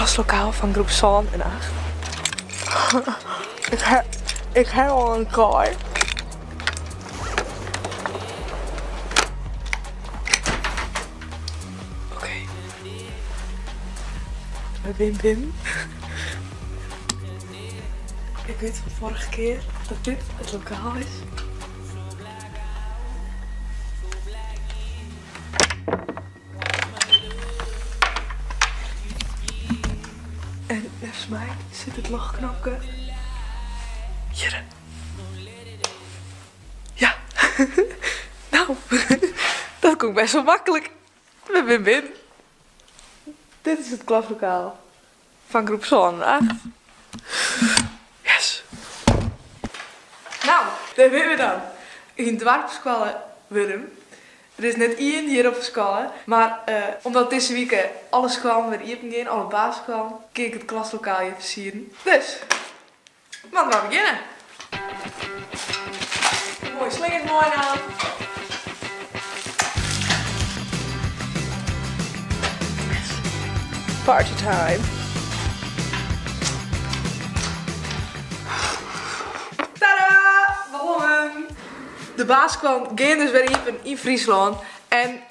Klaslokaal fan groep 7 en 8. Ik ha al in kaai. Oké. We bin binnen. Ik wit fan foarige kear dat dit it lokaal is. En neffens my sit it ljochtknopke hjir. Ja, no, dat komt best wol maklik. We binne binnen. Dit is it klaslokaal fan groep 7 en 8. Yes! No, dêr binne we dan. Yn doarpsskoalle Wurdum. Der is net ien hjir op de skoalle, mar omdat dizze wike alle skoallen wer iepen gean, alle basisskoallen, kin ik it klaslokaal hjir fersieren. Dus, moatte we mar begjinne. Moaie slingers meinaam. Party time. Tada! Ballonnen! De basisskoallen gean dus wer iepen yn Fryslân en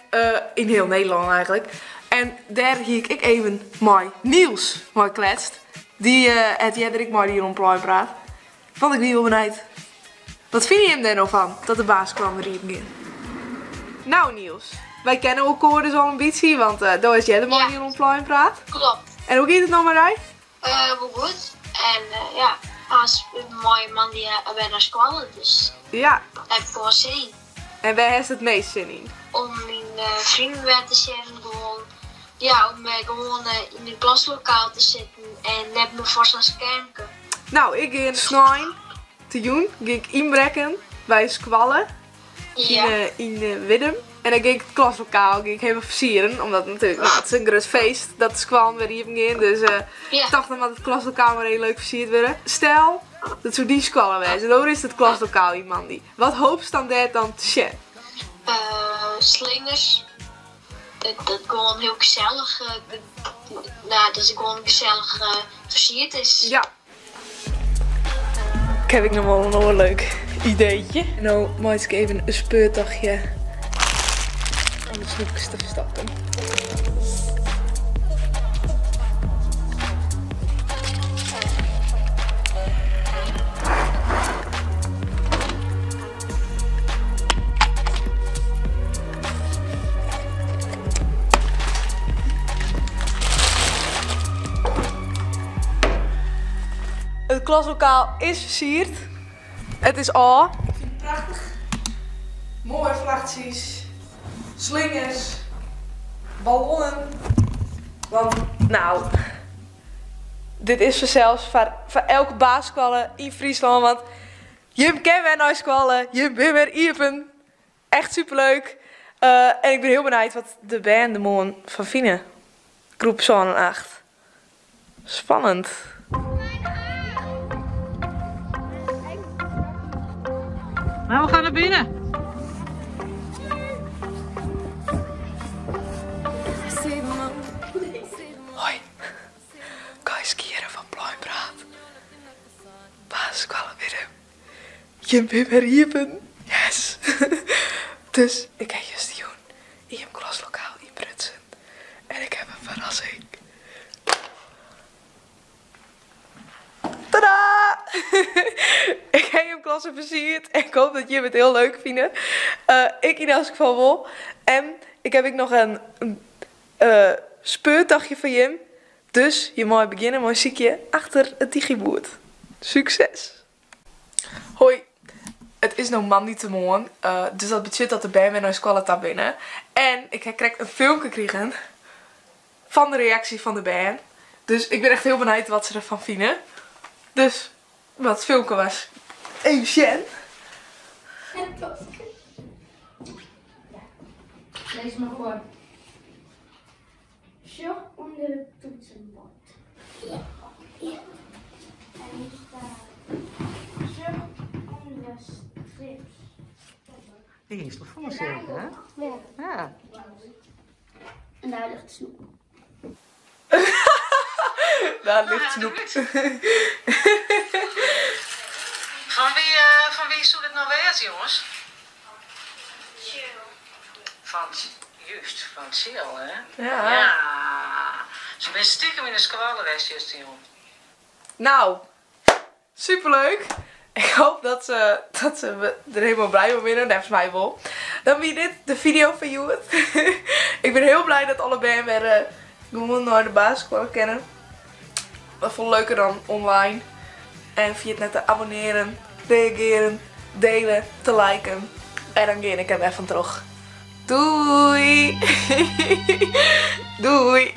yn hiel Nederlân eigentlik. En dêr hie ik ek even mei Niels mei kletst. Dy hat earder ek mei dy oan plein praat. Want ik wie wol benijd. Wat fine jim dêr no fan, dat de basisskoallen wer iepen gean? No Niels, wy kenne elkoar dus al in bytsje, want do hast earder mei dy oan plein praat. Klopt. En hoe giet it no mei dy? Wol goed. En ja, aanst mei moandei wer nei skoalle, dus Ja. dêr ha ik wol sin yn. En wêr hast it meast sin yn? Om myn freonen wer te sjen, gewoan, ja, om gewoan yn in klaslokaal te sitten en net mear foar sa'n skermke. No, ik gean snein te jûn gean ik ynbrekken by skoalle yn Wirdum. En dan gean ik it klaslokaal gean ik helemaal fersieren, omdat natuerlik, no, it is in grut feest dat de skoallen wer iepen gean. Dus ik tocht dan moat it klaslokaal mar even leuk fersierd wurde. Stel, dat soe dyn skoalle wêze, dan is it klaslokaal yn moandei. Wat hoopst dan dêr dan te sjen? Slingers. Dat gewoan hiel gesellich, no, dat it gewoan gesellich fersierd is. Ja. Ik heb ik noch wol in oar leuk ideetje. No meitsje ik even in speurtochtje om de snoepkes te ferstoppen. It klaslokaal is fersierd. It is ôf. Ik fyn it prachtich. Moaie flachtsjes, slingers, ballonnen. Want no, dit is fansels foar elke basisskoalle yn Fryslân, want jim kinne wer nei skoalle, jim binne wer iepen. Echt superleuk. En ik bin hiel benijd wat de bern der moarn fan fine. Groep 7 en 8. Spannend. Nou, we gaan naar binnen. Hoi. Guys, Kiera fan Pleinpraat. Basisskoalle Wirdum. Jim binne wer iepen. Yes! Dus ik ha justerjûn yn jim klaslokaal ynbrutsen en ik ha in ferrassing. Tadaa! Ik ha jim klasse fersierd en ik hoop dat jim it hiel leuk fine. Ik yn elts gefal wol. En ik ha ek noch in speurtochtje foar jim. Dus je meie begjinne mei sykje achter it digiboerd. Sukses! Hoi, it is no moandeitemoarn, dus dat betsjut dat de bern wer nei skoalle ta binne. En ik ha krekt in filmke krigen fan de reaksje fan de bern. Dus ik bin echt hiel benijd wat se derfan fine. Dus dat filmke was even sjen. Lês mar foar. Sjoch ûnder it toetsenbord. En hier staat sjoch ûnder de strips. Dy is toch voor zeker, hè? Ja. Ja. En daar ligt snoep. Daar ligt snoep. Fan wie, fan wie soe dit no wêze, jonges? Fan, júst, fan Sil, hè? Ja. Ja. Se binne stikem yn de skoalle west justerjûn. Nou, superleuk. Ik hoop dat ze, dat ze der hielendal blij mei binne. Neffens my wol. Dan wie dit de fideo fan hjoed. Ik bin hiel blij dat alle bern wer eh, gewoan nei de basisskoalle kinne. Dat folle leuker dan online. En ferjit net te abonnearjen, reagearjen, delen, te liken. En dan gean ik der wer fan troch. Doei! Doei!